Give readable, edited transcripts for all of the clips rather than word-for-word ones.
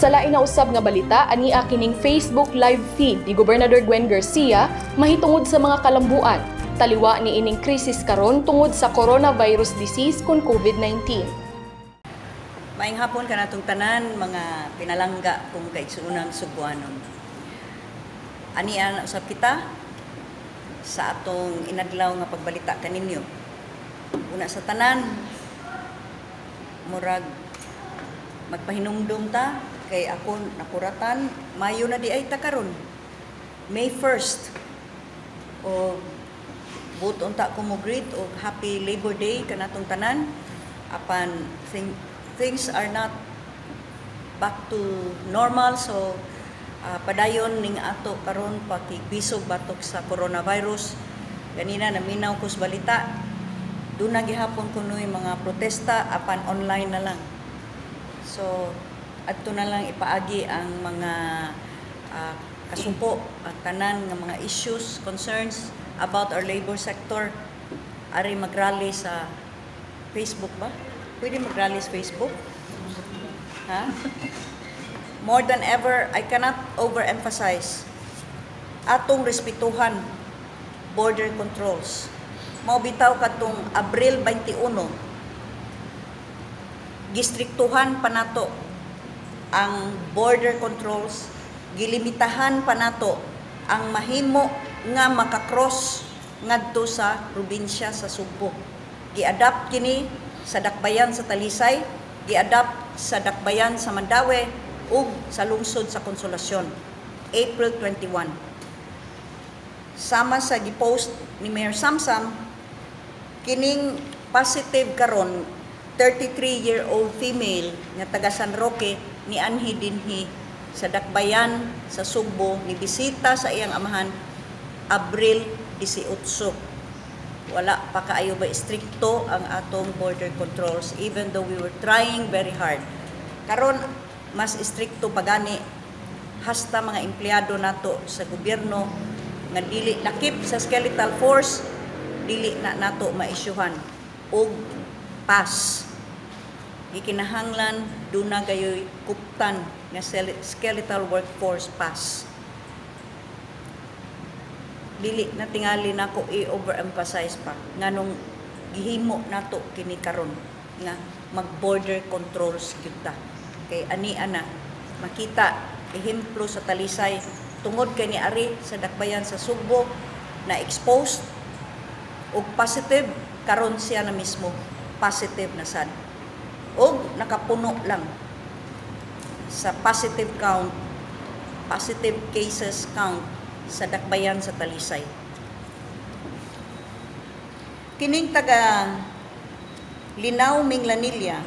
Sa lain na usab nga balita, ania kining Facebook live feed ni Gobernador Gwen Garcia mahitungod sa mga kalambuan. Taliwa ni ining krisis karon tungod sa coronavirus disease kon COVID-19. Maayong hapon kanatong tanan, mga pinalangga kong kaigsuonan Sugbuanon. Ania na usab kita sa atong inadlaw nga pagbalita kaninyo. Una sa tanan, murag magpahinumdum ta kay ako nakuratan, Mayo na diay ta karon. May 1st. O buot unta ko mo greet og Happy Labor Day kanatong tanan, apan things are not back to normal, so padayon ning ato karon pakigbisog batok sa coronavirus. Ganina naminaw ko sa balita, duna gihapon kunoy mga protesta, apan online na lang. So adto na lang ipaagi ang mga kasuko, ang tanan nga mga issues, concerns about our labor sector. Ari magrally sa Facebook ba? Pwede magrally sa Facebook? Ha? More than ever, I cannot overemphasize atong respetuhan border controls. Mao bitaw katong Abril 21, gistriktuhan pa nato ang border controls, gilimitahan pa nato ang mahimo nga makakross ngadto sa probinsya sa Sugbo. Gi-adapt kini sa dakbayan sa Talisay, gi-adapt sa dakbayan sa Mandaue ug sa lungsod sa Consolacion, April 21. Sama sa gipost ni Mayor Samsam, kining positive karon, 33-year-old female nga taga San Roque, ni anhi dinhi sa dakbayan sa Sugbo, ni bisita sa iyang amahan Abril 18. Wala pa kaayo ba istrikto ang atong border controls, even though we were trying very hard. Karon mas istrikto pa gani, hasta mga empleyado nato sa gobyerno nga dili nakip sa skeletal force, dili na nato maisyuhan og pass. Gikinahanglan duna gayoy kuptan nga skeletal workforce pass. Dili na tingali nako i-overemphasize pa nganong gihimo nato kini karon nga mag-border controls gyud ta. Kay ani ana makita ehemplo sa Talisay, tungod kay ni ari sa dakbayan sa Sugbo na exposed og positive, karon siya na mismo positive na sad og nakapuno lang sa positive count, positive cases count sa dakbayan sa Talisay. Kining taga Linao, Minglanilla,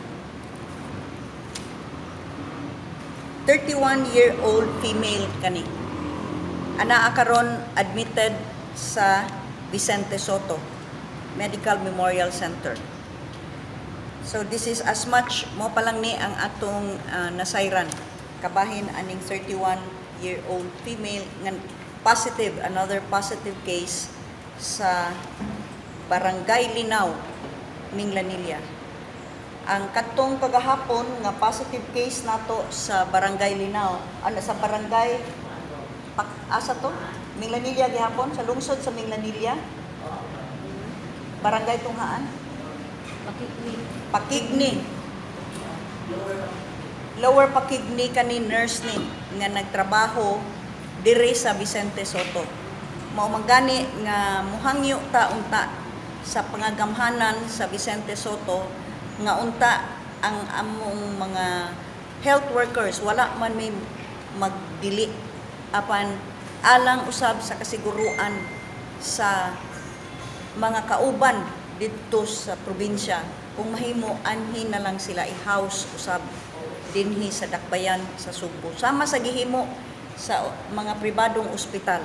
31-year-old female kani. Anaa karon admitted sa Vicente Sotto Medical Memorial Center. So this is as much mao pa lang ni ang atong nasayran kabahin aning 31-year-old female nga positive, another positive case sa Barangay Linao, Minglanilla. Ang katong kagahapon nga positive case nato sa Barangay Linao, ano, sa Barangay Pak, asa to? Minglanilla gihapon, sa lungsod sa Minglanilla. Barangay Tunghaan. Pakigni. Lower Pakigni kani, nurse ni nga nagtrabaho diri sa Vicente Sotto. Mao man gani nga muhangyo ta unta sa pangagamhanan sa Vicente Sotto nga unta ang among mga health workers, wala man may magdili, apan alang usab sa kasiguruan sa mga kauban didto sa probinsya, kung mahimo anhi na lang sila i-house usab dinhi sa dakbayan sa Sugbo, sama sa gihimo sa mga pribadong ospital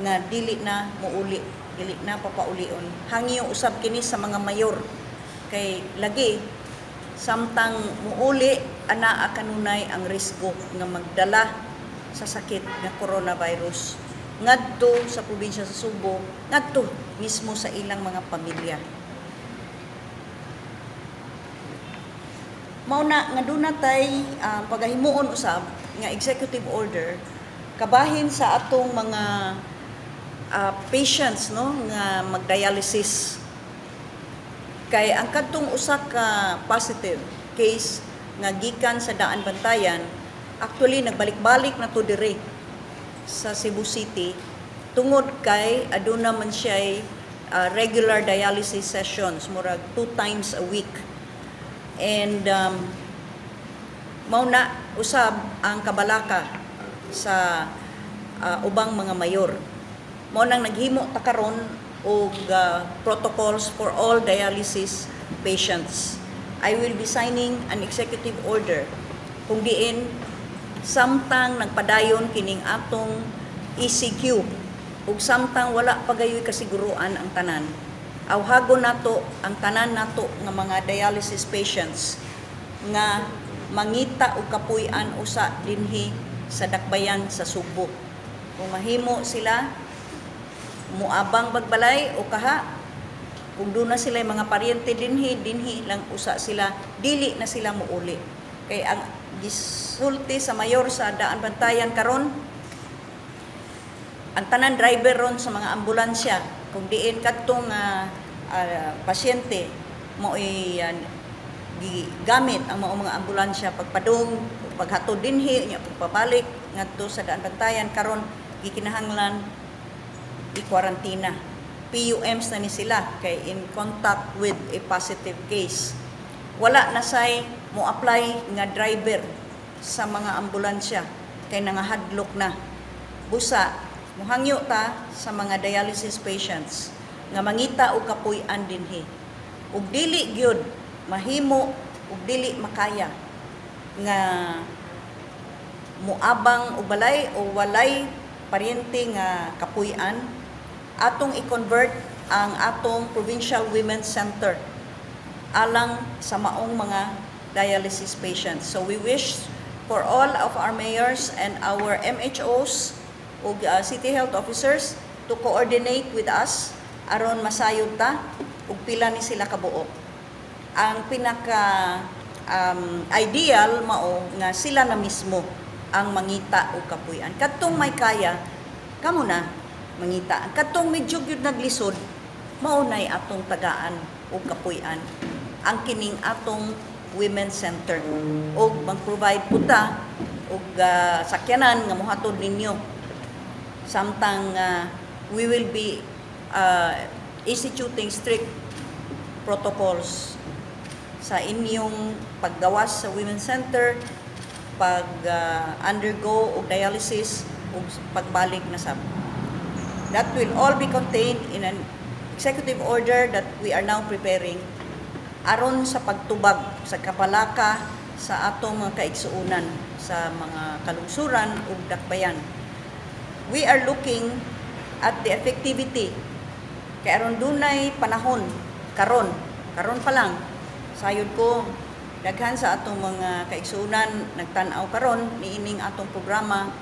nga dili na muuli, dili na papaulion. Hangyo usab kini sa mga mayor kay lagi samtang muuli, anaa kanunay ang risgo nga magdala sa sakit nga coronavirus ngadto sa probinsya sa Sugbo, ngadto mismo sa ilang mga pamilya. Mao na nga duna tay pagahimuon usab nga executive order kabahin sa atong mga patients, no, nga magdialysis, kay ang kadtong usa ka positive case nga gikan sa Daan Bantayan, actually nagbalik-balik na to dire sa Cebu City tungod kay aduna man siya regular dialysis sessions, murag two times a week, and mao na usab ang kabalaka sa ubang mga mayor. Mao nang naghimo ta karon og protocols for all dialysis patients. I will be signing an executive order kung diin samtang nagpadayon kining atong ECQ ug samtang wala pa gayoy kasiguruan ang tanan, awhagon nato ang tanan nato nga mga dialysis patients nga mangita og kapuy-an usa dinhi sa dakbayan sa Sugbo. Kung mahimo sila muabang bagbalay o kaha kung doon na sila mga paryente dinhi, dinhi lang usa sila, dili na sila muuli. Kay ang gisulti sa mayor sa Daan Bantayan karon, ang tanan driver ron sa mga ambulansya, kung diin kadtong pasyente mo'y gigamit ang mao mga ambulansya pagpadung, paghatod dinhi nya pagpabalik ngadto sa Daan Bantayan, karon gikinahanglan i-quarantina. PUMs na ni sila kay in contact with a positive case. Wala na say mo apply nga driver sa mga ambulansya kay nangahadlok na. Busa, muhangyo ta sa mga dialysis patients nga mangita og kapuy-an dinhi. Ug dili gyud mahimo ug dili makaya nga muabang og balay o walay paryente nga kapuy-an, atong i-convert ang atong Provincial Women's Center alang sa maong mga dialysis patients. So we wish for all of our mayors and our MHOs ug city health officers to coordinate with us aron masayod ta ug pila ni sila kabuok. Ang pinaka ideal mao nga sila na mismo ang mangita og kapuy-an. Kadtong may kaya, kamo na mangita. Kadtong medyo gyud naglisod, mao nay atong tagaan og kapuy-an ang kining atong Women's Center og mag-provide pud ta og sakyanan nga mohatod ninyo samtang we will be instituting strict protocols sa inyong paggawas sa Women's Center, pag undergo og dialysis ug pagbalik na sab. That will all be contained in an executive order that we are now preparing aron sa pagtubag sa kabalaka sa atong mga kaigsuonan sa mga kalungsuran ug dakbayan. We are looking at the effectivity kay aron dunay panahon karon, karon pa lang, sayod ko daghan sa atong mga kaigsuonan nagtan-aw karon niining atong programa,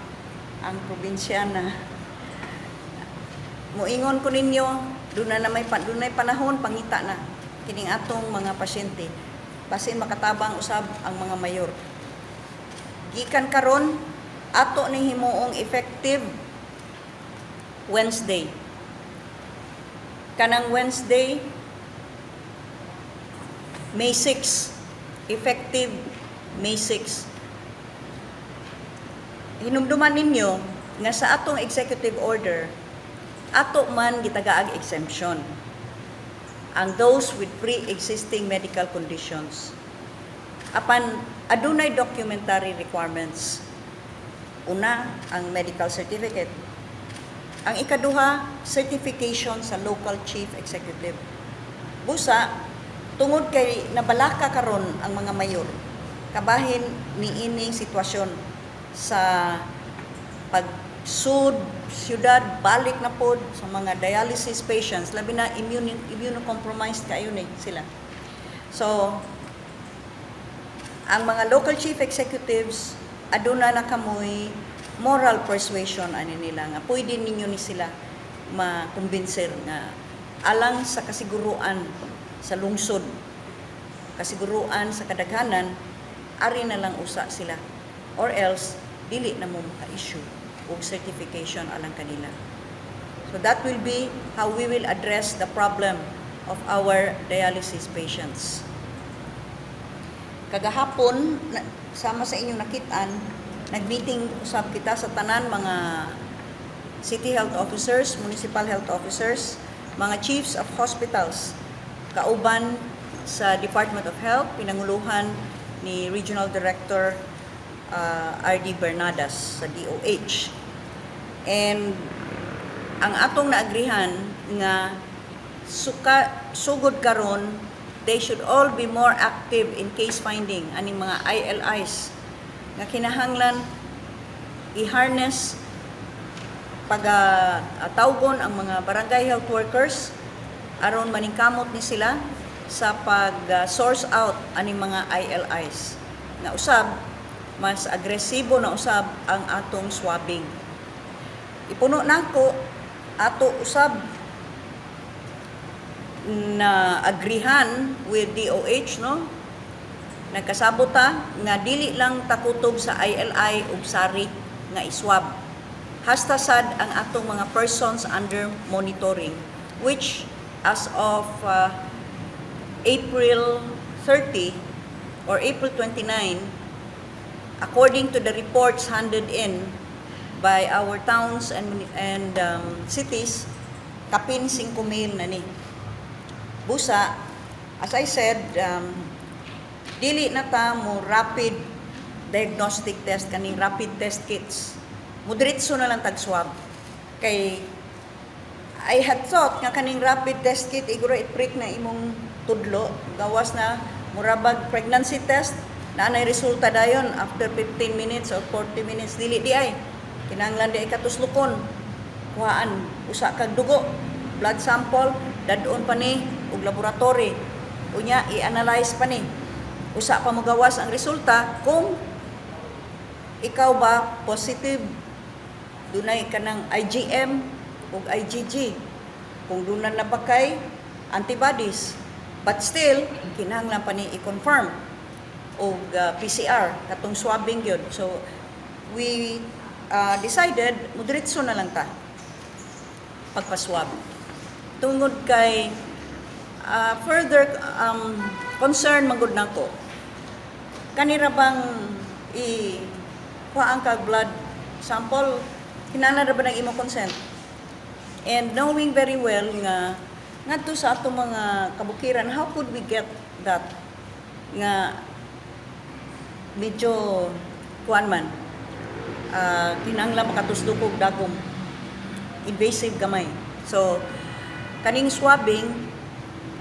Ang Probinsyana. Moingon ko ninyo, doon na may dunay panahon, pangita na kining atong mga pasyente, basin makatabang usab ang mga mayor. Gikan karon, ato ning himuong effective Wednesday, kanang Wednesday, May 6, effective May 6. Hinumduman ninyo nga sa atong executive order, ato man gitagaag exemption ang those with pre-existing medical conditions apan adunay documentary requirements. Una, ang medical certificate. Ang ikaduha, certification sa local chief executive. Busa, tungod kay nabalaka karon ang mga mayor kabahin niining sitwasyon sa pagsud syudad, balik na pod sa mga dialysis patients, labi na immunocompromised kayo ni sila. So ang mga local chief executives, aduna na kamoy moral persuasion ani nila nga pwede ninyo ni sila makumbinser nga alang sa kasiguruan sa lungsod, kasiguruan sa kadaghanan. Ari na lang usa sila or else dili na mo maka-issue og certification alang kanila. So that will be how we will address the problem of our dialysis patients. Kagahapon, sama sa inyong nakitaan, nag-meeting usab kita sa tanan mga city health officers, municipal health officers, mga chiefs of hospitals, kauban sa Department of Health, pinanguluhan ni Regional Director R.D. Bernadas sa DOH. And ang atong naagrihan nga sugod karon, they should all be more active in case finding aning mga ILIs nga kinahanglan i-harness, pag tawgon ang mga barangay health workers aron maningkamot ni sila sa pag source out aning mga ILIs nga usab mas agresibo na usab ang atong swabbing. Ipuno nako, ato usab na agrihan with DOH, no, nagkasabot ta nga dili lang takutob sa ILI ug SARI nga iswab, hasta sad ang atong mga persons under monitoring, which as of April 30 or April 29, according to the reports handed in by our towns and cities, kapin 5,000 na ni. Busa, as I said, dili na ta mo rapid diagnostic test, kaning rapid test kits. Mudiretso na lang tag swab. Kay I had thought nga kaning rapid test kit iguro i-prick na imong tudlo, gawas na murabag pregnancy test na anay resulta dayon after 15 minutes or 40 minutes. Dili di ay, kinahanglan di ay katuslokon, kuhaan usa kag dugo, blood sample, dadon pa ni og laboratory, unya i-analyze pa ni, usa pa mogawas ang resulta kung ikaw ba positive, dunay kanang IgM ug IgG, kung duna na ba kay antibodies. But still kinahanglan pa ni i-confirm og PCR katong swabbing gyud. So we decided mudiretso na lang ta pagpa-swab tungod kay further concern man gud nako, kanira bang i kuhaan kag blood sample, kinahanglan ra ba ng imo consent? And knowing very well nga ngadto sa atong mga kabukiran, how could we get that nga medyo kuan man, kinahanglan makatuslo og dagom, invasive gamay. So kaning swabbing,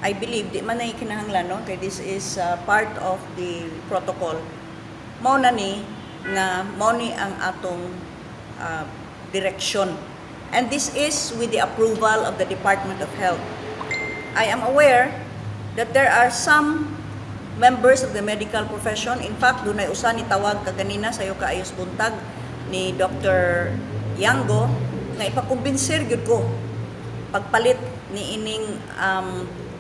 I believe di man na kinahanglan, no, kay this is part of the protocol. Mao na ni nga mao ni ang atong direksyon, and this is with the approval of the Department of Health. I am aware that there are some members of the medical profession. In fact, dunay usa ni tawag kaganina, sayo kaayos buntag, ni Dr. Yango nga ipakumbinser gyud ko pagpalit ni ining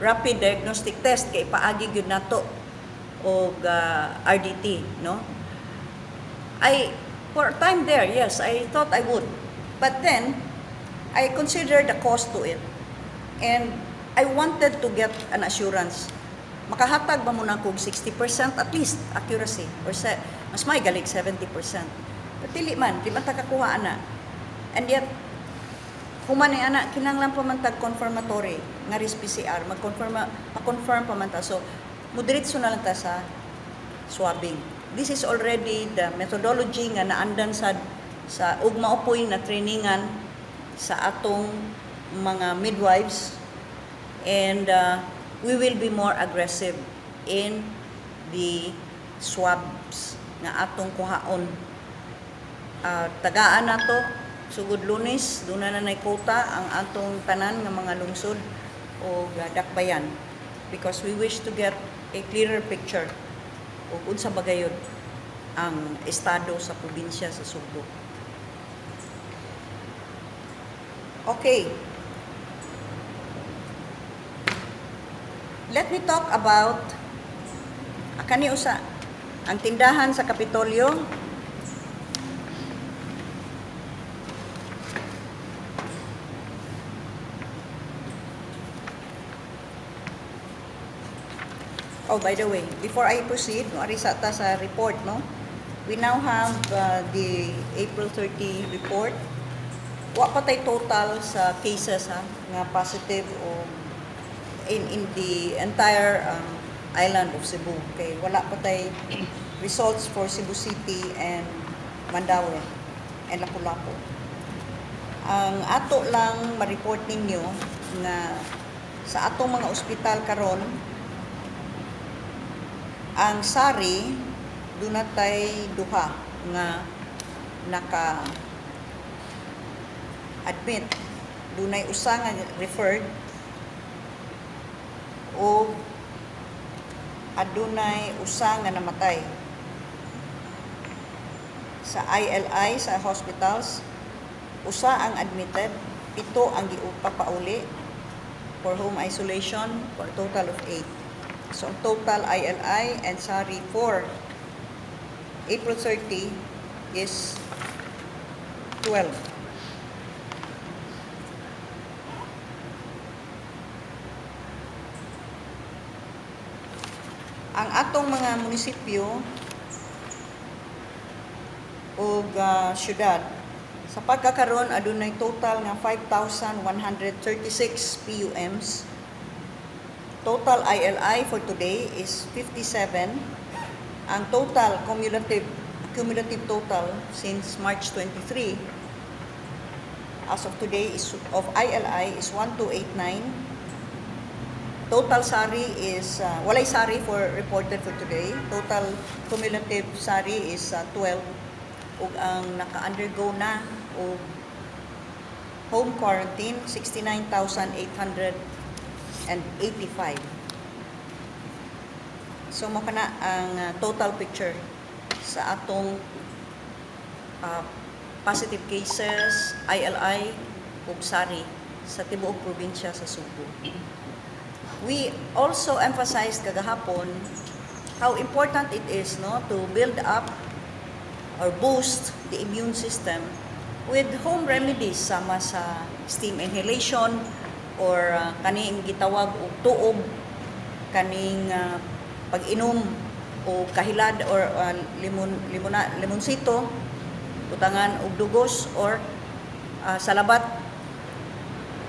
rapid diagnostic test kay ipaagi gyud nato og RDT, no? I for a time there, yes, I thought I would, but then I considered the cost to it and I wanted to get an assurance, makahatag ba mo na kog 60% at least accuracy or sa mas may galig 70%? But dili man, di man ta kakuha ana. And yet human ni ana, kinahanglan pa man tag confirmatory nga ris PCR, mag-confirm, pa-confirm pa man ta. So mudiretso na lang ta sa swabbing. This is already the methodology nga naandan sa ug mao poy na trainingan sa atong mga midwives, and we will be more aggressive in the swabs nga atong kuhaon. Tagaan nato sugod Lunes, duna na nay quota ang atong tanan nga mga lungsod o dakbayan because we wish to get a clearer picture ug unsa ba gayud ang estado sa probinsya sa Sugbo. Okay. Let me talk about kani usa. Ang tindahan sa Kapitolyo, oh, by the way, before I proceed, no, ari sa ta sa report, no? We now have the April 30 report. Wa pa tay total sa cases ha, nga positive o in the entire island of Cebu. Okay, wala pa tay results for Cebu City and Mandaue and Lapu-Lapu. Ang ato lang ma-report ninyo nga sa atong mga ospital karon, ang SARI duna tay duha nga naka admit, dunay usa nga referred o adunay usa nga namatay. Sa ILI sa hospitals, usa ang admitted, 7 ang giupapauli for home isolation, for a total of 8. So, ang total ILI and SARI for April 30 is 12. Ang atong mga munisipyo ug syudad sa pagkakaron adunay total nga 5,136 PUMs. Total ILI for today is 57. Ang total cumulative total since March 23 as of today is of ILI is 1289. Total SARI is walay SARI for reported for today. Total cumulative SARI is 12 ug ang naka-undergo na og home quarantine, 69,885. So mao kana ang total picture sa atong positive cases, ILI ug SARI sa tibuok probinsya sa Sugbo. We also emphasized kagahapon how important it is, no, to build up or boost the immune system with home remedies sama sa steam inhalation or kaning gitawag og tuob, kaning pag-inom o kahilad or limon limona limonsito butangan og dugos or salabat.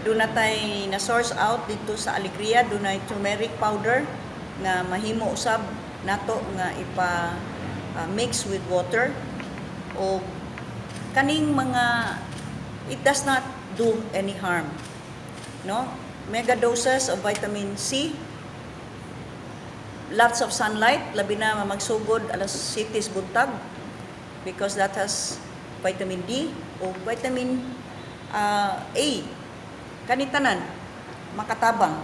Duna tay na source out dito sa Alegria, dunay turmeric powder nga mahimo usab nato nga ipa mix with water o kaning mga, it does not do any harm, no? Mega doses of vitamin C, lots of sunlight, labi na magsugod alas 7 buntag, because that has vitamin D o vitamin A. Kani tanan makatabang.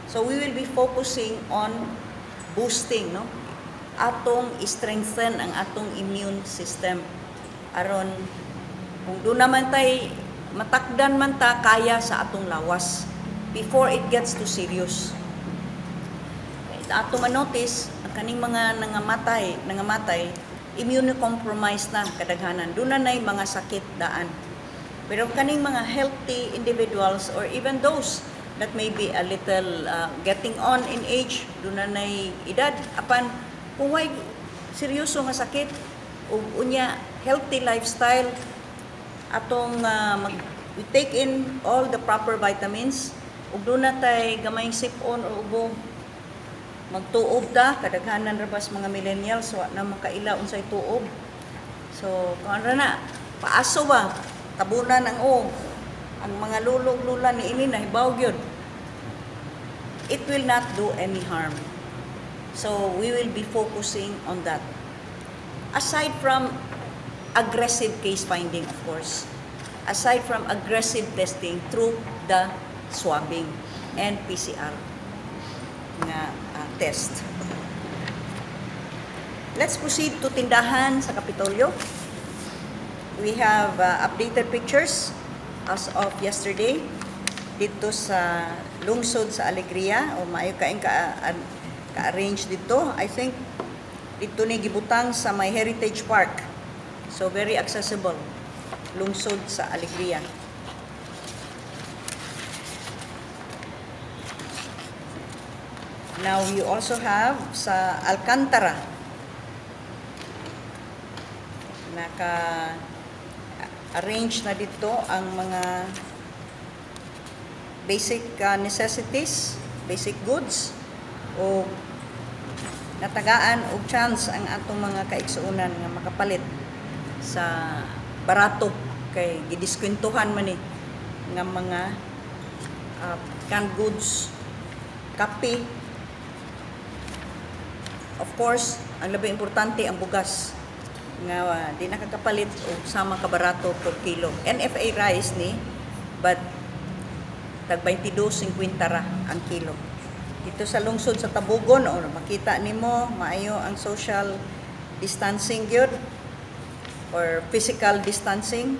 So we will be focusing on boosting, no, atong strengthen ang atong immune system aron kung duna man tay matakdan man ta, kaya sa atong lawas before it gets too serious. Ato ma-notice ang kaning mga nangamatay, immunocompromised na kadaghanan, duna nay mga sakit daan. Pero kaning mga healthy individuals or even those that may be a little getting on in age, duna nay edad, apan kung way seryoso nga sakit ug unya healthy lifestyle, atong we take in all the proper vitamins ug duna tay gamayng sip-on o ubo, magtuob ta. Kadaghanan ra bas mga millennials wa na makaila unsay tuob. So kung ano na paaso ba, tabunan ang uong ang mga lulog lula ni ini nahibaw gyud, it will not do any harm. So we will be focusing on that, aside from aggressive case finding, of course, aside from aggressive testing through the swabbing and PCR nga test. Let's proceed to tindahan sa Kapitolyo. We have updated pictures as of yesterday dito sa lungsod sa Alegria o maayo kaing ka-arrange dito. I think Dito ni gibutang sa may Heritage Park. So very accessible. Lungsod sa Alegria. Now you also have sa Alcantara. Naka arrange na dito ang mga basic necessities, basic goods o natagaan og chance ang atong mga kaigsuonan nga makapalit sa barato kay gidiskwentuhan man ni nga mga canned goods, kape. Of course, ang labing importante ang bugas nga di nakakapalit og sama kabarato per kilo. NFA rice ni, but tag 22.50 ra ang kilo. Dito sa lungsod sa Tabugon, o makita nimo maayo ang social distancing gyud or physical distancing.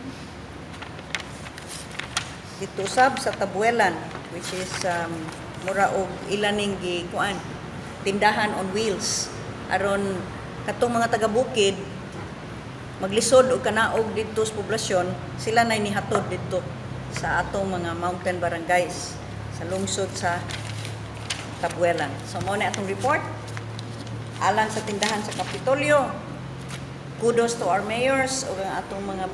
Dito sab sa Tabuelan, which is mura og ilaning gi kuan, tindahan on wheels aron katong mga taga-bukid maglisod og kanaog didto sa poblasyon, sila nay nihatod didto sa atong mga mountain barangays sa lungsod sa Tabuelan. So mao na atong report alang sa tindahan sa Kapitolyo. Kudos to our mayors ug ang atong mga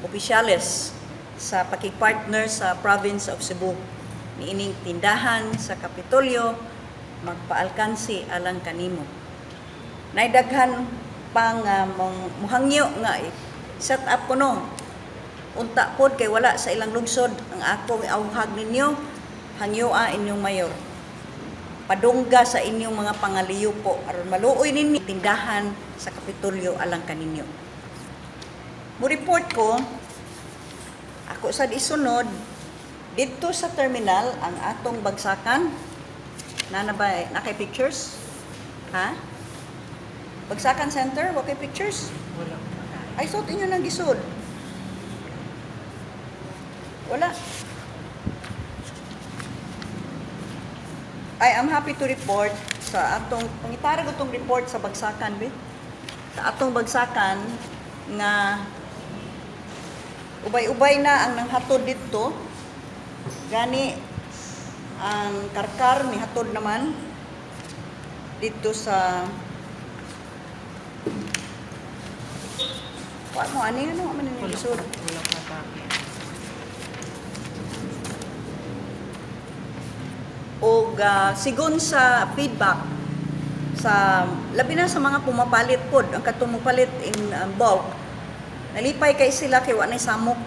opisyales sa pakigpartner sa province of Cebu niining tindahan sa Kapitolyo magpaalkansi alang kanimo. Naidaghan pang muhangyo nga set up ko no. Unta pod kay wala sa ilang lungsod ang ako auhag ninyo, hangyoa inyong mayor. Padungga sa inyong mga pangaliyo po aron maluoy ninyo tindahan sa Kapitolyo alang kaninyo. Mo report ko ako sad isunod didto sa terminal ang atong bagsakan. Na ba na kay pictures? Ha? Bagsakan Center, wa kay pictures? Wala. I thought inyo nang gisud. Wala. I am happy to report sa atong pangitara ko tong report sa bagsakan be. Sa atong bagsakan nga ubay-ubay na ang nanghatod didto. Gani ang karkar nihatod naman didto sa Wa mo ani ano man ni Wala. gisud. Wala pa ta. Og sigon sa feedback sa labi na sa mga pumapalit pod, ang katong mopalit in bulk, nalipay kay sila kay wa nay samok,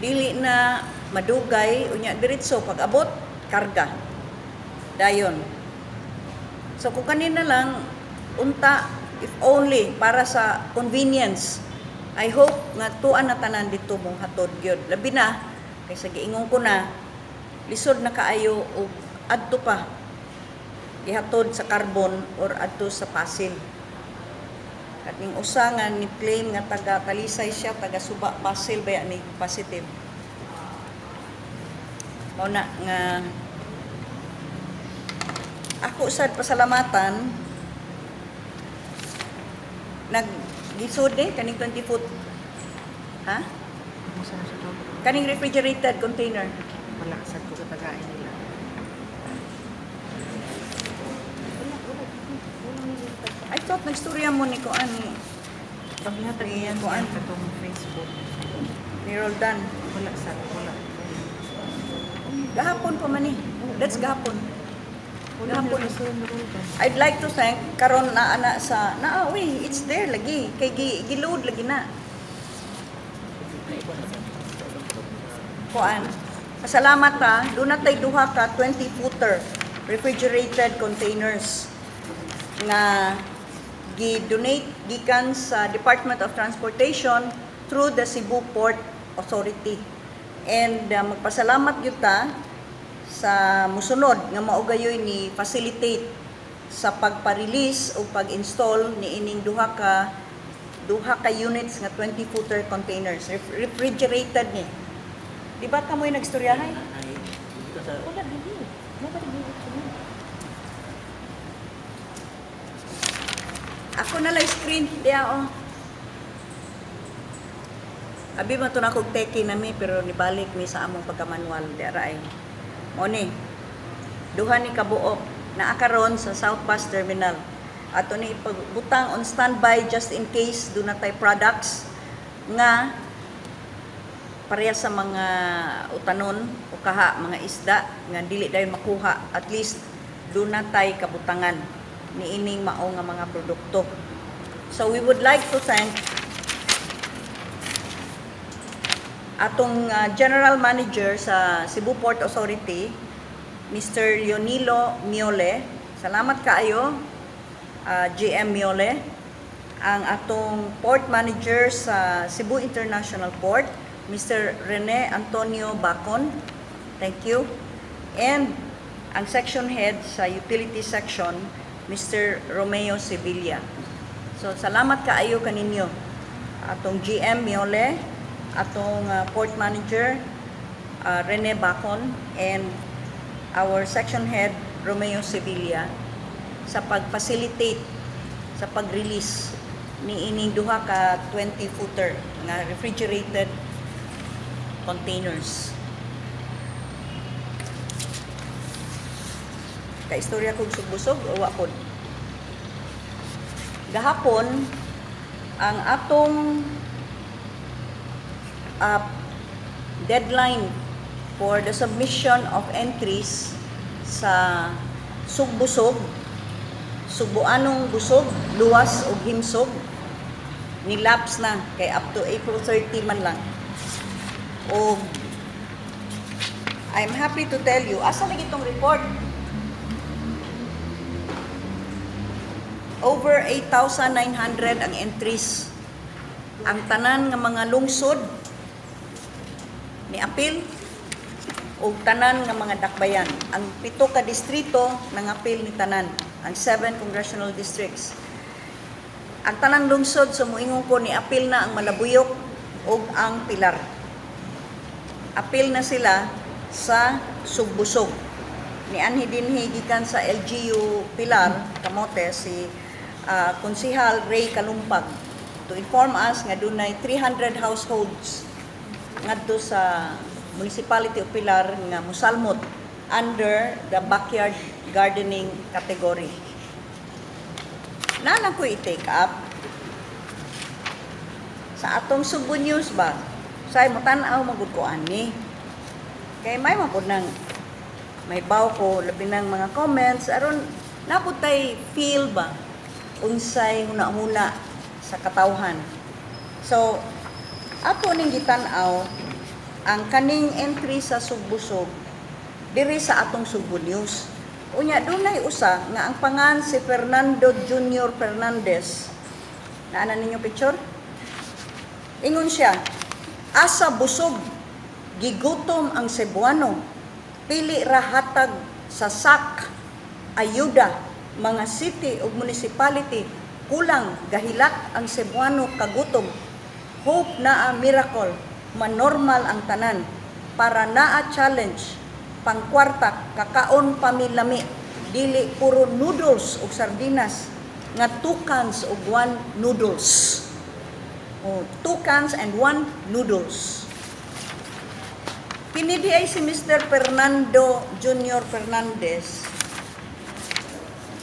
dili na madugay, unya diretso pag abot karga dayon. So kung kanina lang unta, if only para sa convenience, I hope nga tuan na tanan dito mong hatod gyud, labi na kay sa giingon ko na lisod na kaayo og adto pa gihatod sa Carbon or adto sa Pasil. Kaning usa nga ni claim nga taga Talisay siya, taga Suba, Pasil ba ni positive. Mao na nga ako sad pasalamatan nag gisud eh kaning 20 foot. Ha? Musa na siya to. Kaning refrigerated container. Wala sad ko katagain nila. Wala, wala. Wala nila. I thought nagstorya mo ni kuan ni Panglatag Ni niya kuan. katong Facebook. ni Roldan. Wala sad, wala. Gahapon pa man eh. That's gahapon. Wala Gahapon. nila sa Roldan. I'd like to thank karon na ana sa naa uy, it's there lagi kay gi, giload lagi na. Kuan. Pasalamat ta, doon na tay duha ka 20 footer refrigerated containers nga gi-donate gikan sa Department of Transportation through the Cebu Port Authority. And magpasalamat gyud ta sa musunod nga mao gayoy ni facilitate sa pagpa-release o pag-install ni ining duha ka units nga 20 footer containers, refrigerated ni. Di ba kamoy nagstoryahay? Wala dili. Nobody gave it to me. Ako na lang screen diya oh. Abi man to na kog teki nami pero nibalik mi sa among pagkamanual di ara ay. Mo ni. Duha ni kabuok naa karon sa South Bus Terminal. Ato ni ipagbutang on standby just in case duna tay products nga pareha sa mga utanon o kaha mga isda nga dili dayon makuha, at least duna tay kabutangan niining mao nga mga produkto. So we would like to thank atong General Manager sa Cebu Port Authority, Mr. Leonilo Miole. Salamat kaayo, GM Miole. Ang atong Port Manager sa Cebu International Port, Mr. Rene Antonio Bacon. Thank you. And ang section head sa utility section, Mr. Romeo Sevilla. So salamat kaayo kaninyo. Atong GM Miole, atong Port Manager Rene Bacon, and our section head Romeo Sevilla sa pag-facilitate sa pag-release ni ining duha ka 20 footer nga refrigerated containers. Kaistorya kog sugbusog o wa pod? Gahapon ang atong deadline for the submission of entries sa Sugbusog, Sugbuanong Busog, Luwas ug Himsog ni-lapse na kay up to April 30 man lang. Og I'm happy to tell you, asa lagi itong report? Over 8,900 ang entries. Ang tanan nga mga lungsod ni apil og tanan nga mga dakbayan. Ang pito ka distrito nangapil ni tanan, ang seven congressional districts. Ang tanang lungsod sa muingon ko ni apil na ang Malabuyok ug ang Pilar. Apil na sila sa Sugbusog. Nianhi dinhi gikan sa LGU Pilar, Camote, si Konsihal Ray Kalumpag to inform us nga dunay 300 households ngadto sa Municipality of Pilar nga musalmot under the backyard gardening category. Naa lang ko i-take up sa atong Sugbo News ba? Say mo tan-aw magud ko ani. Kay may man pud nang may baw ko labi ng mga comments aron naa tay feel ba unsay huna-huna sa katawhan. So ato ning gitan-aw ang kaning entry sa Sugbusog diri sa atong Sugbo News. Unya dunay usa nga ang pangan si Fernando Junior Fernandez. Naa na ninyo picture? Ingon siya, "Asa busog, gigutom ang Cebuano, pili ra hatag sa SAC, ayuda, mga city ug municipality, kulang, gahilak ang Cebuano kagutom. Hope naa miracle, manormal ang tanan, para naa challenge, pangkwarta, kakaon pa mi lami, dili puro noodles ug sardinas, nga 2 cans ug 1 noodles." Oh, 2 cans and 1 noodles. Kini di ay si Mr. Fernando Junior Fernandez.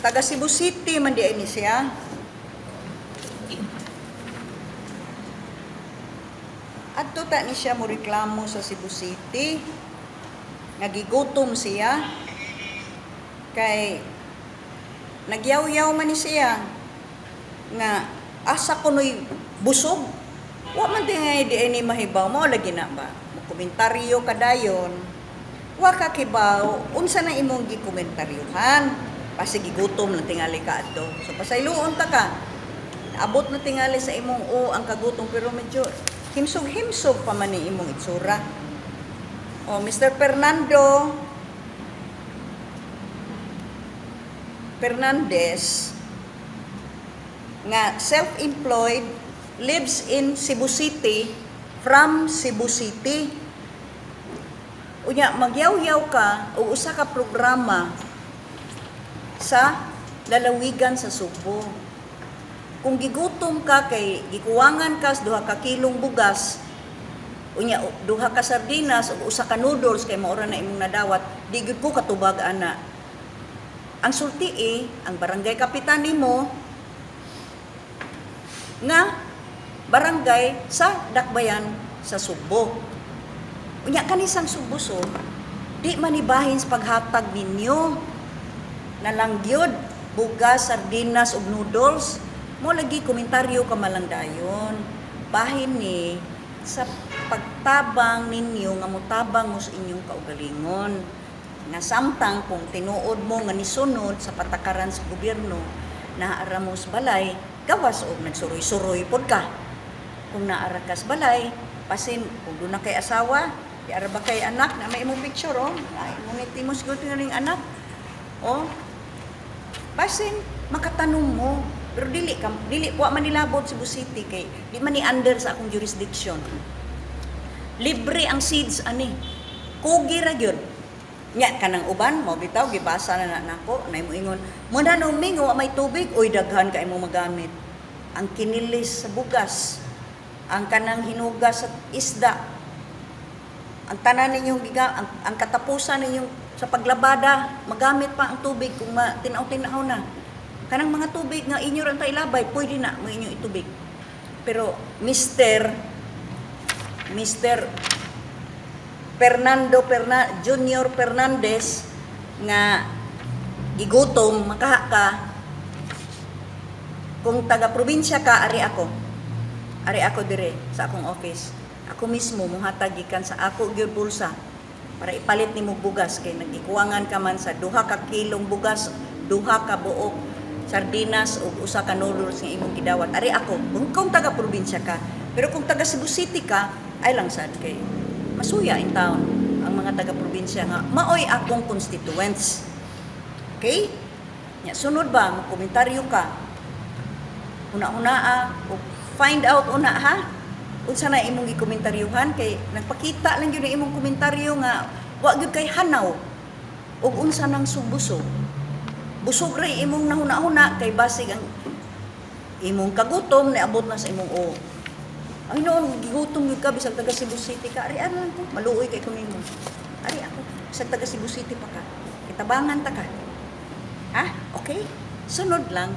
Taga Cebu City man di ay ni siya. Adto ta ni siya mo reklamo sa Cebu City. Nagigutom siya. Kay nagyaw-yaw man ni siya nga asa kuno'y busog. Wa man di di ay ni mahibaw mo lagi na ba. Komentaryo kadayon. Wa ka kibaw unsa na imong gikomentaryuhan. Kasi gigutom lang tingali ka adto. So pasayloon ta ka. Abot na tingali sa imong o ang kagutom pero medyo himsog-himsog pa man ni imong itsura. O Mr. Fernando Fernandez nga self-employed, lives in Cebu City, from Cebu City. Unya magyaw-yaw ka og usa ka programa sa lalawigan sa Sugbo. Kung gigutom ka kay gikuwangan ka sa 2 ka kilong bugas, unya duha ka sardinas ug usa ka noodles kay maora na imong nadawat, di gyud ko katubag ana. Ang sulti eh, ang barangay kapitan nimo nga barangay sa Dakbayan sa Sugbo. Unya kanisang Sugbo so, di manibahin sa paghatag ninyo na lang gyud bugas, sardinas ug noodles. Mo lagi komentaryo ka malang dayon. Bahin ni sa pagtabang ninyo nga motabang mo sa inyong kaugalingon. Nga samtang kung tinuod mo nga nisunod sa patakaran sa gobyerno, naara mo sa balay, gawas og nagsuroy-suroy pod ka. Kung naara ka sa balay, pasin kung doon na kay asawa, di ara ba kay anak na may imong picture, oh. Ay, ngunit mo siguro ning anak. Oh. Basin makatanom mo. Pero dili ka dili wa man nilabot Cebu City kay di man ni under sa akong jurisdiction. Libre ang seeds ani. Kugi ra gyud. Nya kanang uban mo bitaw gibasa na na nako na imo ingon mo na nung mingo wa may tubig, oy, daghan kay mo magamit. Ang kinilis sa bugas, ang kanang hinugas sa isda, ang tanan ninyong ang katapusan ninyong sa paglabada, magamit pa ang tubig kung tinaw-tinaw na. Kanang mga tubig nga inyo ran ta ilabay, pwede na mo inyo itubig. Pero Mr. Fernando Junior Fernandez nga gigutom makaha ka, kung taga probinsya ka, ari ako. Ari ako dire sa akong office. Ako mismo muhatag gikan sa ako gyud bulsa para ipalit nimo bugas kay nagikuwangan ka man sa 2 ka kilong bugas, duha ka buok sardinas ug usa ka noodles nga imong gidawat. Ari ako kung taga probinsya ka. Pero kung taga Cebu City ka, ay lang sad kay masuya in town ang mga taga probinsya nga maoy akong constituents. Okay? Nya sunod ba mo komentaryo ka? Una-una ah, o find out una ha. Unsa na imong gikomentaryuhan kay nagpakita lang gyud ang imong komentaryo nga wa gyud kay hanaw og unsa nang subuso. Busog ra imong nahuna-huna kay basig ang imong kagutom niabot na sa imong o. Ay noon, gigutom gyud ka bisag taga Cebu City ka. Ari ano lang ko, maluoy kay ko nimo. Ari ako, bisag taga Cebu City pa ka. Kitabangan ta ka. Ha? Okay? Sunod lang,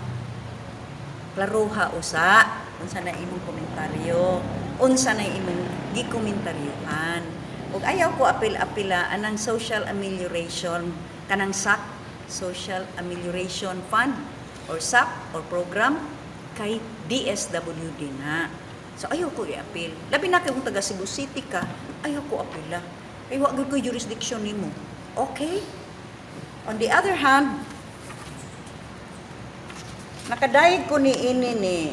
klaruha usa unsa na imong komentaryo, unsa na imong gikomentaryuhan. Ug ayaw ko apil-apila anang social amelioration, kanang SAC, Social Amelioration Fund or SAP or program kay DSWD na. So ayaw ko i-appeal. Labi na kay kung taga Cebu City ka, ayaw ko apila. Kay wa gyud ko jurisdiction nimo. Okay? On the other hand, nakadayeg ko ni ini ni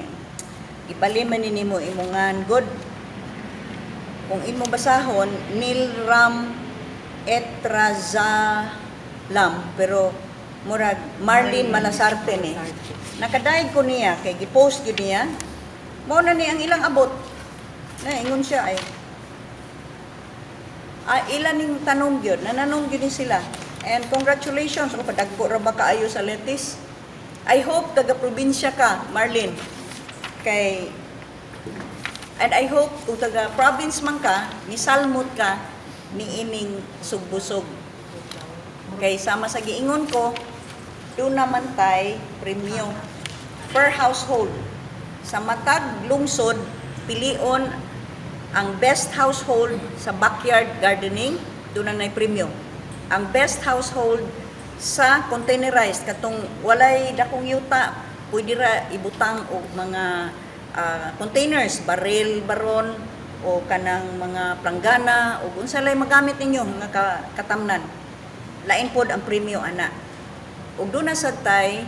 ibali man ni nimo imongan good kung imo basahon Nilram Etrazalam, pero murag Marlene Malasarte ni. Nakadayeg ko niya kay gipost gyud niya. Mao na ni ang ilang abot na ingon siya ay ilan ning tanong gyud, nananong gyud ni sila. And congratulations, o padagko ra ba kaayo sa lettuce. I hope taga probinsya ka, Marlene, kay and I hope kung taga province man ka, nisalmot ka ni ining sugbusog. Kay sama sa giingon ko, doon naman tay premyo per household. Sa matag lungsod, pilion ang best household sa backyard gardening, doon na nay premyo. Ang best household sa containerized, katong walay dakong yuta, pwede ra ibutang og mga containers, baril, baron, o kanang mga planggana, o unsa lay magamit ninyo nga katamnan. Lain pod ang premyo ana. Ug doon na sad tay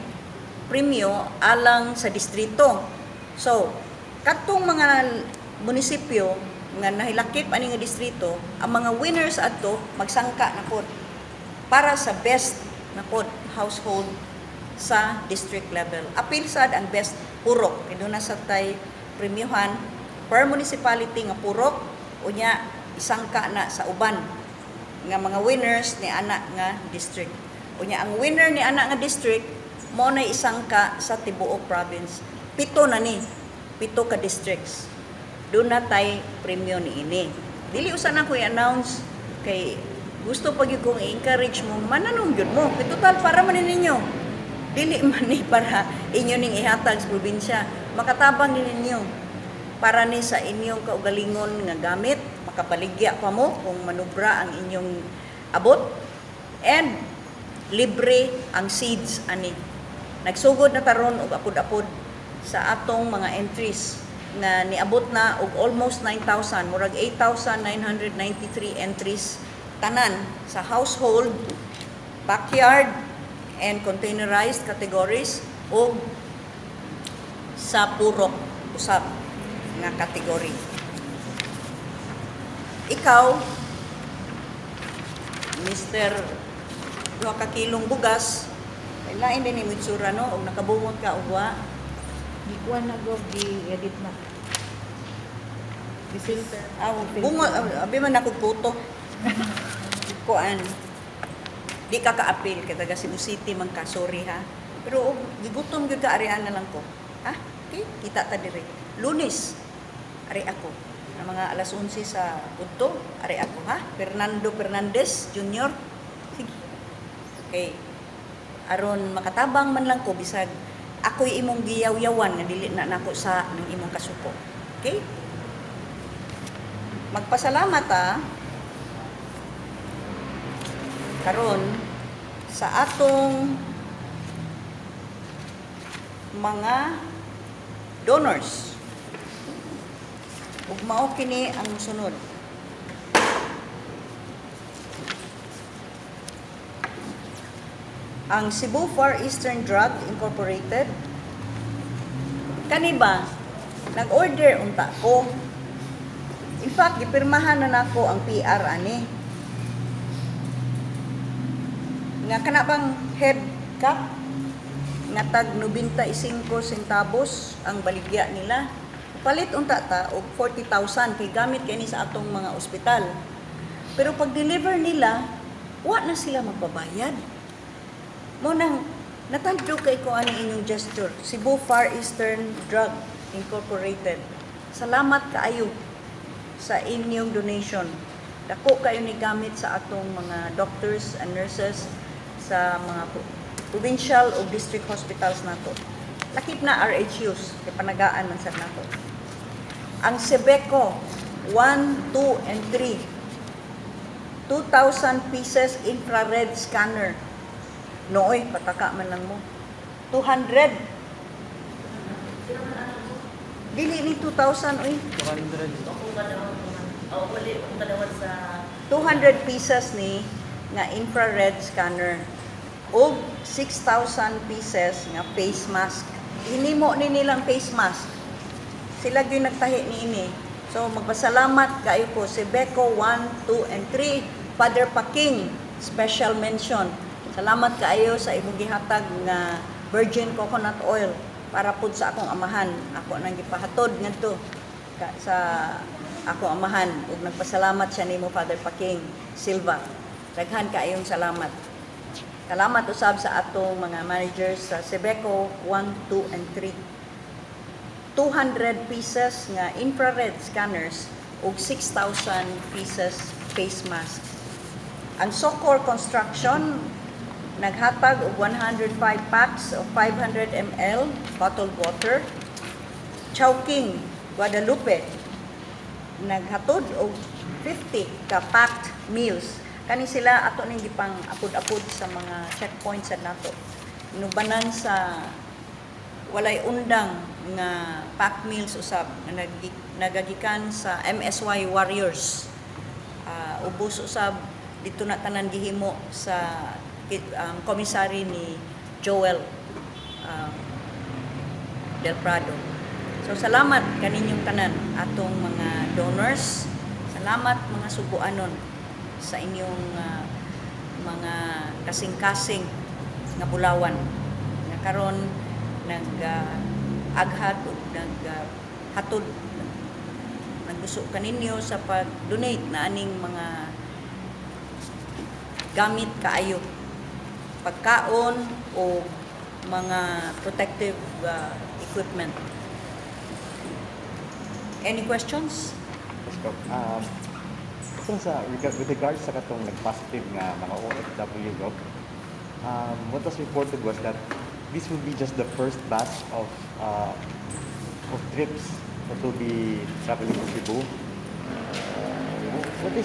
premyo alang sa distrito. So, katong mga munisipyo nga nahilakip ani nga distrito, ang mga winners adto magsangka na pod para sa best na pod household sa district level. Apil sad ang best purok. Kay doon na sa tay premyohan per municipality nga purok, unya isangka na sa uban nga mga winners ni ana nga district. Unya ang winner ni ana nga district mo na isangka sa tibuok province. Pito na ni, pito ka districts. Duna tay premyo ni ini. Dili usa na ko i-announce kay gusto pag gyud kong i-encourage mo, mananong gyud mo. Kay total para man ni ninyo. Dili man ni para inyo ning ihatag sa probinsya. Makatabang ni ninyo para ni sa inyong kaugalingon nga gamit, makabaligya pa mo kung manubra ang inyong abot. And libre ang seeds ani. Nagsugod na taron og apod-apod sa atong mga entries nga niabot na og almost 9,000, murag 8,993 entries tanan sa household, backyard, and containerized categories og sa purok usab nga category. Ikaw, Mr. 2 ka kilong bugas, kay lain din ni itsura, no, og nakabungot ka og wa. Gikuan na go, gi-edit na. Gi-filter. Ah, bungot, abi man ako puto. Kuan. Di ka ka-appeal kay taga Cebu City man ka, sorry ha. Pero og gigutom gyud ka, arian na lang ko. Ha? Okay, kita ta dire. Lunes, ari ako. Ang mga alas 11 sa udto, ari ako ha. Fernando Fernandez Jr. Sige. Okay. Aron makatabang man lang ko bisag ako'y imong giyaw-yawan nga dili na nako sa ng imong kasuko. Okay? Magpasalamat ah karon sa atong mga donors. Ug mao kini ang sunod. Ang Cebu Far Eastern Drug Incorporated, kani ba nag-order unta ko. In fact, gipirmahan na nako ang PR ani. Nga kana bang head cap nga tag 95 centavos ang baligya nila. Palit unta ta og 40,000 kay gamit kini sa atong mga ospital. Pero pag deliver nila, wa na sila magbabayad. Mao nang natandog kay ko ani inyong gesture. Cebu Far Eastern Drug Incorporated. Salamat kaayo sa inyong donation. Dako kayo ni gamit sa atong mga doctors and nurses sa mga provincial o district hospitals nato. Lakip na RHUs, kay panagaan man sad nato. Ang Sebeco 1, 2, and 3. 2,000 pieces infrared scanner. Nooy, pataka man lang mo. 200. Dili ni 2,000, oy. 200. 200 pieces ni nga infrared scanner ug 6,000 pieces nga face mask. Hinimo ni nilang face mask. Sila gyud nagtahi niini. So magpasalamat kayo ko si Beko 1, 2 and 3, Father Paking, special mention. Salamat kaayo sa imong gihatag nga virgin coconut oil para pud sa akong amahan. Ako nang gipahatod ngadto sa akong amahan ug nagpasalamat siya nimo, Father Paking Silva. Daghan kaayong salamat. Salamat usab sa atong mga managers sa Sebeco 1, 2 and 3. 200 pieces nga infrared scanners ug 6,000 pieces face mask. Ang Socor Construction naghatag og 105 packs of 500 ml bottled water. Chowking Guadalupe naghatod og 50 ka packed meals. Kani sila ato ning gipang apod-apod sa mga checkpoints sa nato. Inubanan sa walay undang nga packed meals usab nga nagagikan sa MSY Warriors. Ubos usab dito na tanan gihimo sa commissary ni Joel Del Prado. So salamat kaninyong tanan atong mga donors. Salamat, mga Subuanon, sa inyong mga kasing-kasing nga bulawan nga karon nag aghat ug nag hatod, naggusto kaninyo sa pag-donate na aning mga gamit kaayo, pagkaon o mga protective equipment. equipment. Any questions? Yes, Gov. So with regards sa katong nag-positive nga mga OFW, Gov, what was reported was that this will be just the first batch of trips that will be traveling to Cebu. What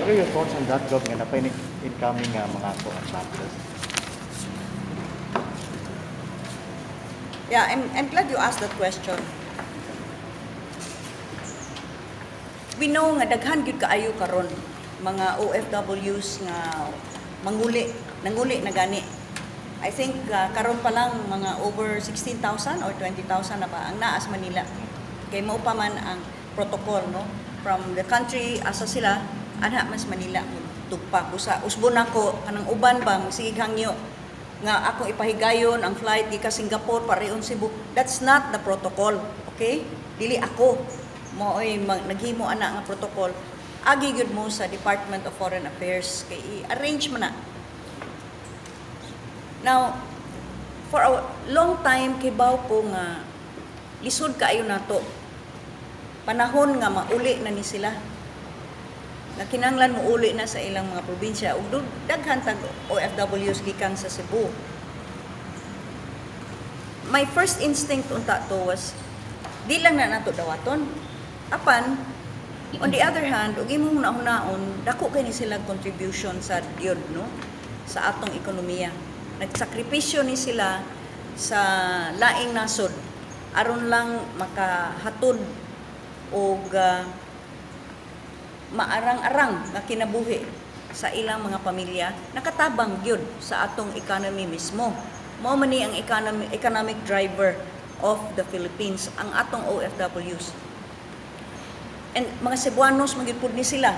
are your thoughts on that, Gov, nga naa pay incoming nga mga kuan batches? Yeah, I'm glad you asked that question. We know nga daghan gyud kaayo karon mga OFWs nga manguli, nanguli na gani. I think karon pa lang mga over 16,000 or 20,000 na ba ang naa sa Manila. Kay mao pa man ang protocol, no, from the country asa sila anha mas Manila tugpa. Busa usbon nako kanang uban bang sige hangyo nga ako ipahigayon ang flight gikan Singapore pareon Cebu. That's not the protocol, okay? Dili ako maoy naghimo ana nga protocol. Agi gyud mo sa Department of Foreign Affairs kay i-arrange man na. Now, for a long time kibaw ko nga lisod kaayo nato panahon nga mauli na ni sila, nga kinahanglan mouli na sa ilang mga probinsya ug daghan tag OFWs gikan sa Cebu. My first instinct unta to was di lang na nato dawaton. Apan on the other hand, ug imong hunahunaon, dako kay ni sila contribution sa gyud, no, sa atong ekonomiya. Nagsakripisyo ni sila sa laing nasod aron lang makahatod og maarang-arang nga kinabuhi sa ilang mga pamilya, nakatabang gyud sa atong economy mismo. Mao man ni ang economic driver of the Philippines ang atong OFWs. And mga Cebuanos man gyud pud ni sila.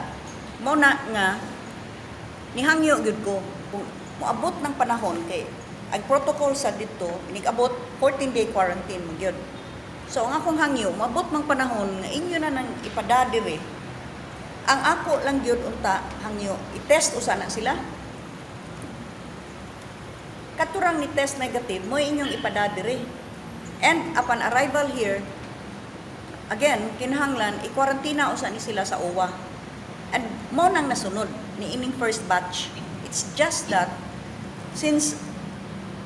Mao na nga nihangyo gyud ko kung moabot ng panahon, kay ang protocol sa dito inig-abot, 14-day quarantine man gyud. So ang akong hangyo, moabot mang panahon nga inyo na nang ipada diri, ang ako lang gyud unta hangyo, i-test usa na sila. Katurang ni test negative mo, inyong ipada diri. And upon arrival here, again, kinahanglan i-quarantina usa ni sila sa OWWA. And mo nang nasunod ni ining first batch. It's just that since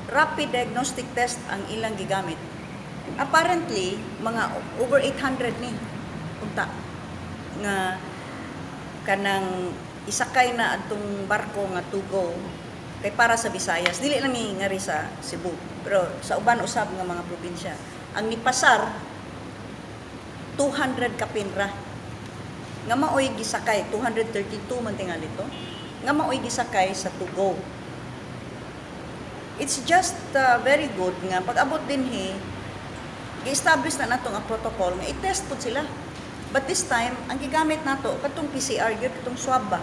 rapid diagnostic test ang ilang gigamit, apparently mga over 800 ni unta nga kanang isakay na atong barko nga to go kay para sa Visayas, dili lang ni ngari sa Cebu pero sa uban usab nga mga probinsya. Ang nipasar, 200 kapin ra nga maoy gisakay, 232 man tingali to nga maoy gisakay sa to go. It's just very good nga pag abot dinhi, gi-establish na nato ang protocol nga i-test pud sila. But this time, ang gigamit nato katong PCR gyud, katong swab ba,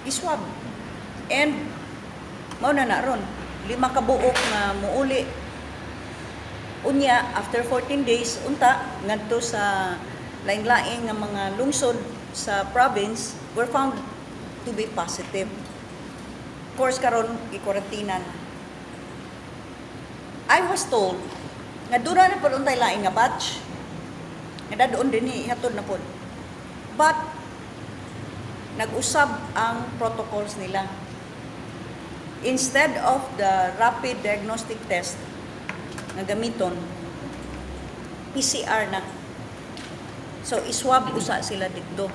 i-swab. And mao na na ron 5 ka buok nga muuli. Unya after 14 days unta ngadto sa laing-laing nga mga lungsod sa province were found to be positive. Of course, karon gi-quarantina na. I was told nga duna na pud untay laing nga batch nga dadon dinhi, ihatod na pud. But nag-usab ang protocols nila. Instead of the rapid diagnostic test nga gamiton, PCR na. So iswab usa sila didto.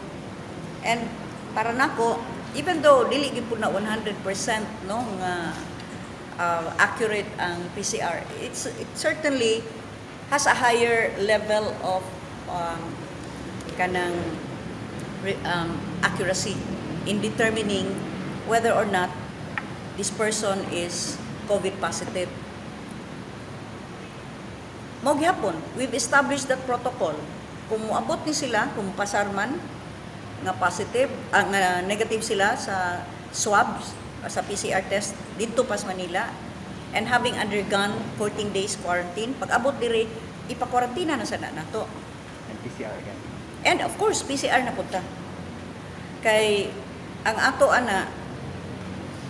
And para nako, even though dili gyud pud na 100%, no, nga accurate ang PCR, it certainly has a higher level of kanang accuracy in determining whether or not this person is COVID positive. Mao gihapon, we've established that protocol. Kung moabot ni sila, kung pasar man nga positive, nga negative sila sa swabs, sa PCR test didto pas Manila and having undergone 14 days quarantine, pag abot diri, ipakwarantina na sa na nato. And PCR again. And of course, PCR na punta. Kay ang ato ana,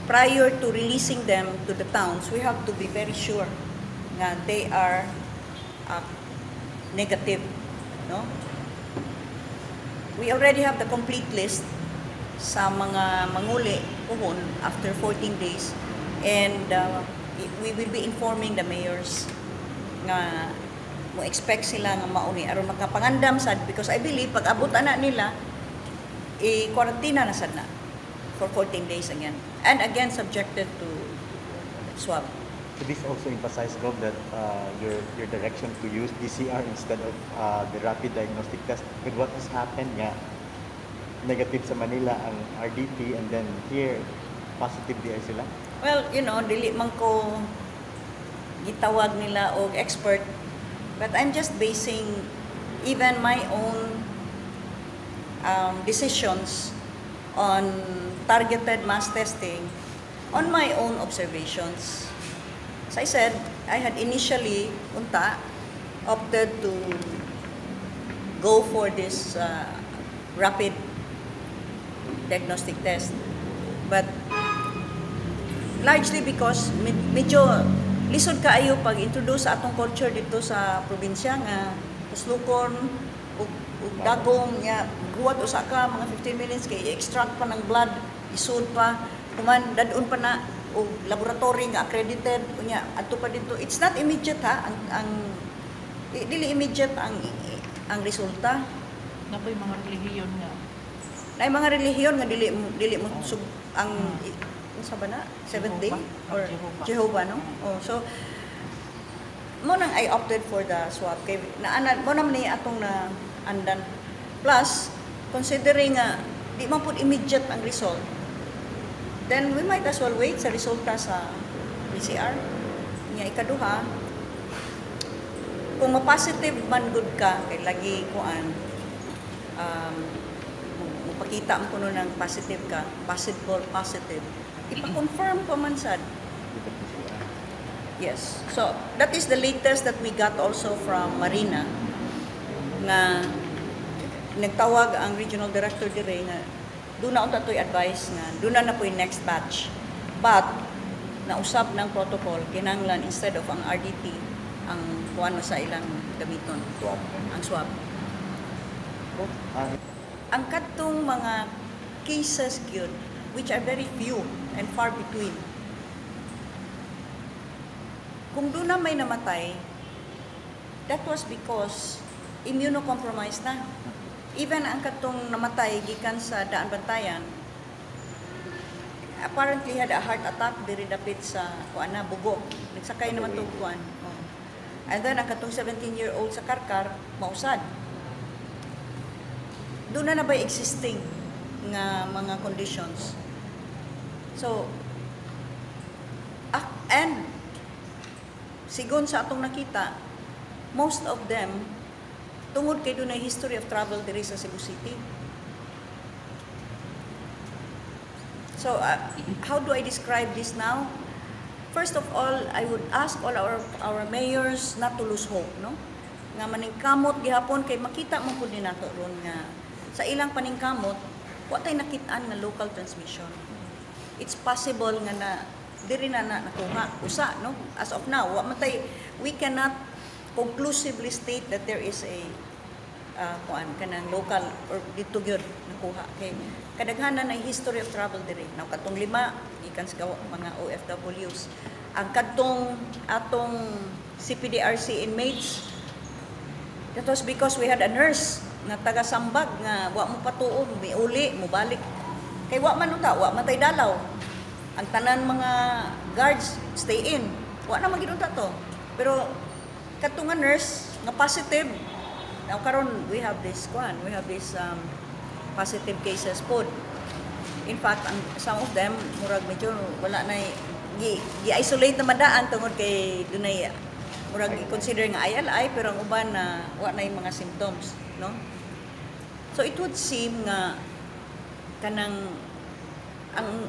prior to releasing them to the towns, we have to be very sure nga they are negative, no? We already have the complete list sa mga manguli puhon after 14 days and we will be informing the mayors nga mo expect sila nga mauni aron makapangandam sad, because I believe pag abot ana nila, i-quarantine na sad na for 14 days again and again subjected to swab. So this also emphasized, Gov, that your direction to use PCR instead of the rapid diagnostic test. With what has happened nga, negative sa Manila ang RDT and then here, positive diay sila. Well, dili man ko gitawag nila og expert, but I'm just basing even my own decisions on targeted mass testing on my own observations. As I said, I had initially unta opted to go for this rapid diagnostic test. But largely because medyo lisod kaayo pag-introduce sa atong culture dito sa probinsya nga paslukon ug dagom nya guwat usa ka mga 15 minutes kay i-extract pa ng blood, isud pa, human dadun pa na og laboratory nga accredited, unya adto pa dito. It's not immediate ha, ang dili immediate ang resulta. Napoy mga relihiyon nga. Na mga relihiyon nga dili mo sub ang unsa ba na, seventh day Jehovah. Or Jehovah. Jehovah, no? Oh, so mo nang I opted for the swab kay naana mo naman ni atong na andan, plus considering nga di man pud immediate ang result, then we might as well wait sa resulta sa PCR nya. Ikaduha, kung ma-positive man gud ka kay lagi kuan, mupakita mo kuno ng positive ka, possible positive, ipa-confirm pa man sad. With the PCR. Yes. So, that is the latest that we got also from Marina nga nagtawag ang regional director dire nga doon na unta to'y advice nga doon na na po'y next batch. But, nausab ng protocol, kinanglan instead of ang RDT, ang kuan sa ilang gamiton, Swab. Ang swab. Ang kadtong mga cases gyud, which are very few and far between, kung doon na may namatay, that was because immunocompromised na. Even ang katong namatay gikan sa Daanbantayan, apparently had a heart attack diri dapit sa kuan na Bugo. Nagsakay naman tong kuan. Oh. And then ang katong 17-year-old sa Karkar, mausad. Doon na na ba existing nga mga conditions. So, and sigon sa atong nakita, most of them, tungod kay dunay history of travel diri sa Cebu City. So, how do I describe this now? First of all, I would ask all our mayors not to lose hope, no? Nga maningkamot gihapon kay makita mo pud ni nato ron nga sa ilang paningkamot, wa tay nakitaan nga local transmission. It's possible nga na diri na na nakuha usa, no? As of now, wa man tay, we cannot conclusively state that there is a kuan kanang local or dito gyud nakuha kay kadaghanan ay history of travel diri. Now, katong lima gikan sa mga OFWs, ang kadtong atong CPDRC inmates, that was because we had a nurse nga taga Sambag nga wa mo patuo, miuli, mubalik kay wa man unta, wa man tay dalaw. Ang tanan mga guards stay in, wa na man gid unta to, pero kadto nga nurse nga positive. Now karon we have this kuan, we have this positive cases pod. In fact, ang some of them murag medyo wala na gi, gi-isolate na madaan tungod kay dunay murag i-consider nga ILI, pero ang uban na wa na yung mga symptoms, no? So it would seem nga kanang ang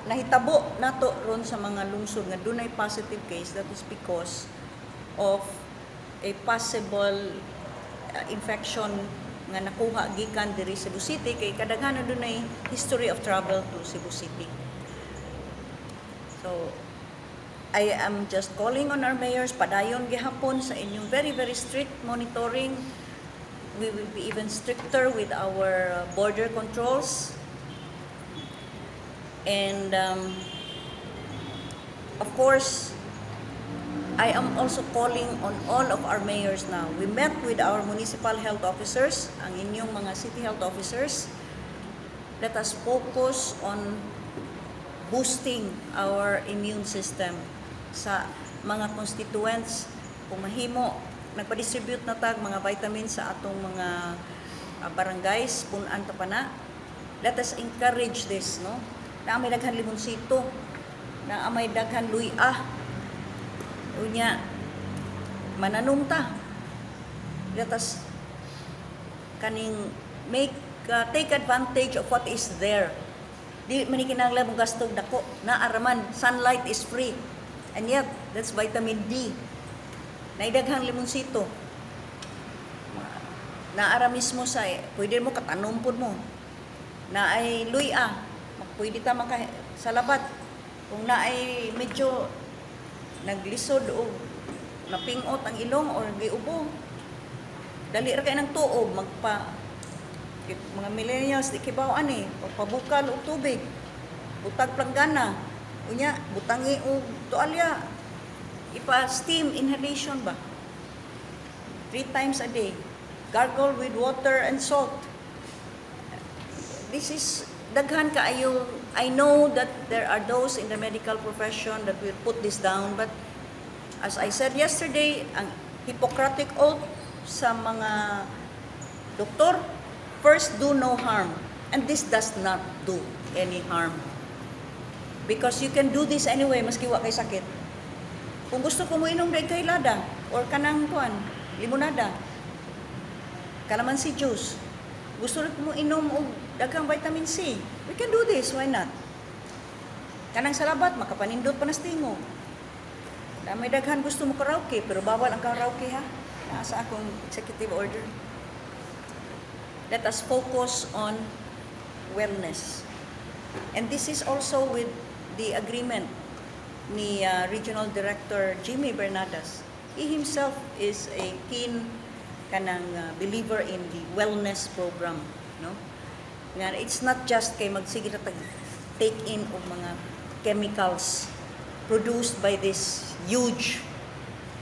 nahitabo nato ron sa mga lungsod nga dunay positive case, that is because of a possible infection nga nakuha gikan diri Cebu City kay kadaghanan dunay history of travel to Cebu City. So I am just calling on our mayors, padayon gihapon sa inyong very, very strict monitoring. We will be even stricter with our border controls. And of course, I am also calling on all of our mayors now. We met with our municipal health officers, ang inyong mga city health officers. Let us focus on boosting our immune system sa mga constituents. Kung mahimo, nagpa-distribute na tag mga vitamins sa atong mga barangays, punan ta pa na. Let us encourage this, no? Naa may daghan limonsito, naa may daghan luya. Unya, mananom ta. Let us kaning make take advantage of what is there. Di man ni kinahanglan mong gastog dako, naa ra man, sunlight is free. And yet, that's vitamin D. Naay daghang limonsito. Naa ra mismo sa, pwede mo katanom pud mo. Naay luya, pwede ta maka salabat. Kung naay medyo naglisod o napingot ang ilong or giubo, dali ra kay ng tuob, magpa mga millennials di kibaw ani, pagpabukal og tubig, butag planggana, unya butangi og tualya, ipa steam inhalation ba, three times a day, gargle with water and salt. This is daghan kaayo. I know that there are those in the medical profession that will put this down, but as I said yesterday, ang Hippocratic Oath sa mga doktor, first do no harm. And this does not do any harm. Because you can do this anyway, maski wa kay sakit. Kung gusto ko mo inom dahil kay lada or kanang kuan, limonada, calamansi juice. Gusto rin mo inom og daghang vitamin C. We can do this, why not? Kanang salabat, makapanindot pa na sa tingog. Na may daghan gusto mo karaoke, pero bawal ang karaoke, ha. Naa sa akong executive order. Let us focus on wellness. And this is also with the agreement ni Regional Director Jimmy Bernadas. He himself is a keen kanang believer in the wellness program, no? Nga it's not just kay magsige na tag take in og mga chemicals produced by these huge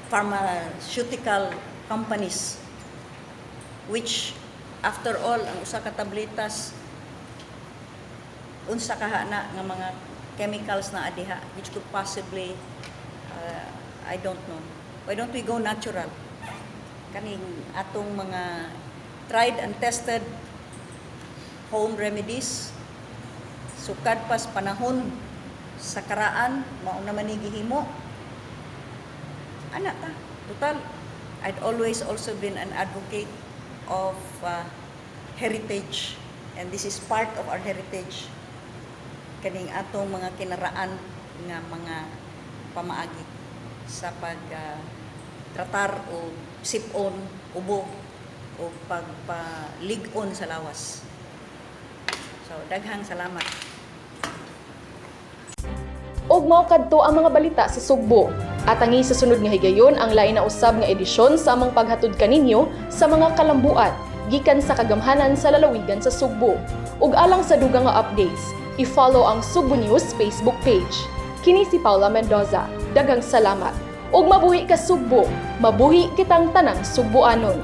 pharmaceutical companies, which after all, ang usa ka tabletas, unsa kaha na nga mga chemicals na adiha, which could possibly, I don't know. Why don't we go natural, kaning atong mga tried and tested home remedies, sukad pas panahon sa karaan, mao naman ni gihimo ana ta. Total, I'd always also been an advocate of heritage, and this is part of our heritage, kaning atong mga kinaraan nga mga pamaagi sa pag tratar o sip-on ubo o pagpalig-on sa lawas. So daghang salamat. Og mao kadto ang mga balita sa Sugbo. Atangi sa sunod nga higayon ang lain na usab nga edisyon sa among paghatod kaninyo sa mga kalambuan gikan sa kagamhanan sa lalawigan sa Sugbo. Ug alang sa dugang nga updates, i-follow ang Sugbo News Facebook page. Kini si Paula Mendoza. Daghang salamat. Ug mabuhi ka, Sugbo, mabuhi kitang tanang Sugboanon.